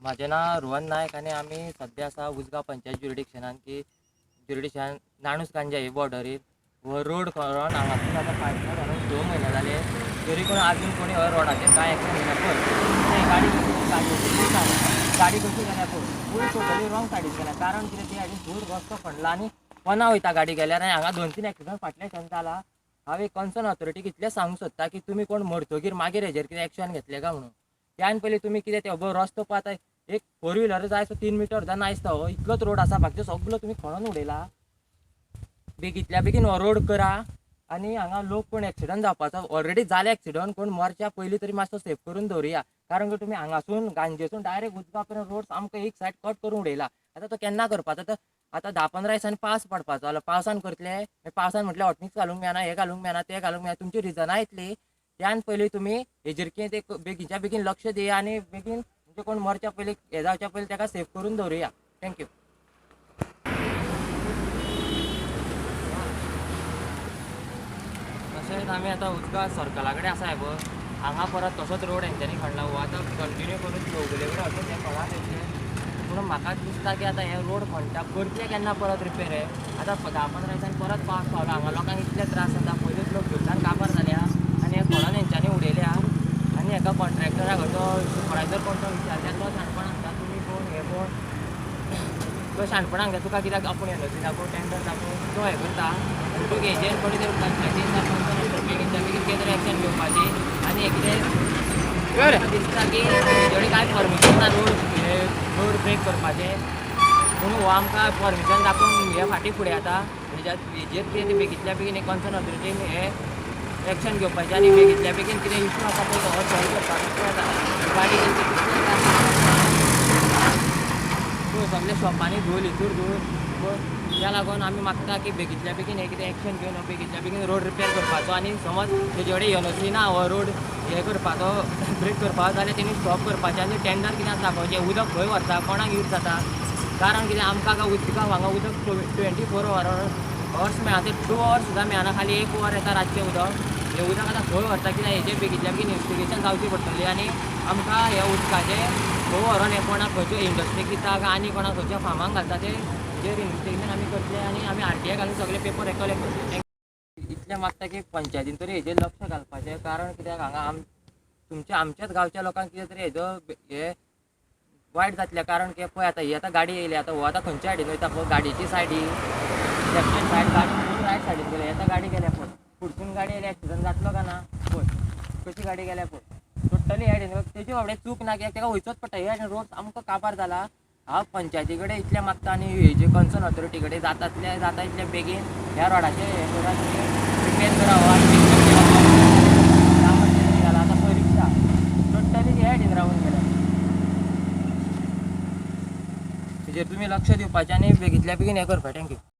म्हाजें नांव रोहन नायक आनी आमी सद्या आसा उजगांव पंचायत ज्युरिडिक्शनान की ज्युरिडिक्शन नाणूस गांजा ही बॉर्डरीर हो रोड करून हांगासून आतां फाटल्या घालून 6 म्हयने जाले तरी कोण आजून कोणी हो रोडाचेर कांय एक्शन घेना. पळय गाडी गाडी कशी गेल्या पळय, फूल टोटली रॉंग सायडीन गेल्या. कारण कितें ती सायडीन फूल रस्तो खणला आनी पना वयता गाडी गेल्यार आनी हांगा 2-3 एक्सिडंट फाटल्या दिसान जाला. हांव एक कन्सर्न ऑथॉरिटीक इतलें सांगूंक सोदता की तुमी कोण मरतगीर मागीर हेजेर कितें एक्शन घेतलें काय म्हणून. त्यान पयलीं तुमी कितें ते रस्तो पळय आतां एक 4 व्हिलर जाय सो 3 मिटर सुद्दां ना दिसता, हो इतलोच रोड आसा, बाकीचो सगलो तुमी खणोन उडयला. बेगींतल्या बेगीन हो रोड करा आनी हांगा लोक कोण एक्सिडंट जावपाचो ऑलरेडी जाले एक्सिडंट, कोण मरच्या पयलीं तरी मातसो सेफ करून दवरुया. कारण की तुमी हांगासून गांजेसून डायरेक्ट उजगांव पर्यंत रोड सामको एक सायड कट करून उडयला. आतां तो केन्ना करपाचो? तर आतां 10-15 दिसांनी पावस पडपाचो जालो, पावसान करतले? पावसान म्हटल्यार हॉटमिक्स घालूंक मेळना, हें घालूंक मेळना, तें घालूंक मेळना, तुमची रिजनां येतली. त्यान पयलीं तुमी हेजेर कितें ते बेगीनच्या बेगीन लक्ष दिया आनी बेगीन म्हणजे कोण मरच्या पयलीं हें जावच्या पयलीं ताका सेफ करून दवरुया. Thank you. तशेंच आमी आतां उजगांव सर्कला कडेन आसा हे पळय, हांगा परत तसोच रोड हेंच्यांनी खणला. हो आतां कंटिन्यू करून चौगुले कडेन अशेंच हें खणात येतलें. पूण म्हाका दिसता की आतां हे रोड खणटा करतले केन्ना परत रिपेर हे. आतां 10-15 दिसांनी परत पावस पावला, हांगा लोकांक इतले त्रास जाता. पयलींच लोक धुल्लान काबार जाल्या आनी हे खणोन हेंच्यांनी उडयल्या. आनी हेका कॉन्ट्रॅक्टराक तो सुपरवायजर कोण तो विचारल्यार तो शाणपण सांगता तुमी कोण हे कोण, तो शाणपण सांगता तुका कित्याक आपूण एनओसी दाखोव टेंडर दाखोव तो हें करता. म्हणटकीर हेजेर कोणी तरी पंचायतीन बेगीनच्या बेगीन कितें तरी एक्शन घेवपाची. आनी हें कितें दिसता की हेजे कांय परमिशन ना रोड रोड ब्रेक करपाचें, पूण हो आमकां परमिशन दाखोवन हे फाटीं फुडें जाता. हेजेर कितें तें बेगींतल्या बेगीन एक कन्सर्न ऑथॉरिटीन हे एक्शन घेवपाचें आनी बेगींतल्या बेगीन कितें इशू आसा पळय तो सॉल्व करपाचो. जाता गाडी गेली कितले त्रास पळय, सगल्या शॉपांनी धूल हितूर धूल. त्या लागून आमी मागता की बेगींतल्या बेगीन हें कितें एक्शन घेवन बेगींतल्या बेगीन रोड रिपेर करपाचो. आनी समज तेजे कडेन एनओसी ना हो रोड हें करपाचो ब्रेक करपाचो जाल्यार तेणी स्टॉप करपाचें आनी टेंडर कितें दाखोवचें, उदक खंय व्हरता, कोणाक यूज जाता. कारण कितें आमकां काय उदकां हांगा उदक 24 अवर्स मेळना, ते 2 अवर्स सुद्दां मेळना, खाली 1 वर येता रातचें उदक. हें उदक आतां खंय व्हरता कित्याक हेजें बेगींतल्या बेगीन इन्वेस्टिगेशन जावची पडटली. आनी आमकां ह्या उदकाचें खंय व्हरोन हें कोणाक खंयच्यो इंडस्ट्रीक दिता काय आनी कोणाक खंयच्या फार्मांक घालता ते हेजेर इन्वेस्टिगेशन आमी करतले आनी आमी आरटीआय घालून सगळे पेपर हे कलेक्ट करतले. इतलें मागता की पंचायतीन तरी हेजेर लक्ष घालपाचें. कारण कित्याक हांगा तुमच्या आमच्याच गांवच्या लोकांक कितें तरी हेजो हे वायट जातलें. कारण की पळय आतां ही आतां गाडी येयली, आतां हो आतां खंयच्या सायडीन वयता पळय, गाडयेची सायडी लेफ्ट हँड सायड गाडी फूल रायट सायडीन गेली, आतां गाडी गेल्या पळय, फुडसून गाडी येयली, एक्सिडंट जातलो काय ना पळय कशी गाडी गेल्या पळय, टोटली ह्या सायडीन तेजी बाबडे चूक ना कित्याक ताका वयचोच पडटा. ह्या सायडीन रोड सामको काबार जाला. हांव पंचायती कडेन इतलें मागता आनी हेजे कन्सर्न ऑथॉरिटी कडेन जाता जाता इतले बेगीन ह्या रोडाचें हें करा, रिपेर करा हो आनी घाला. आतां पळय रिक्षा टोटली ह्या सायडीन रावून गेल्या. तेजेर तुमी लक्ष दिवपाचें आनी बेगींतल्या बेगीन हें करपाचें. Thank you.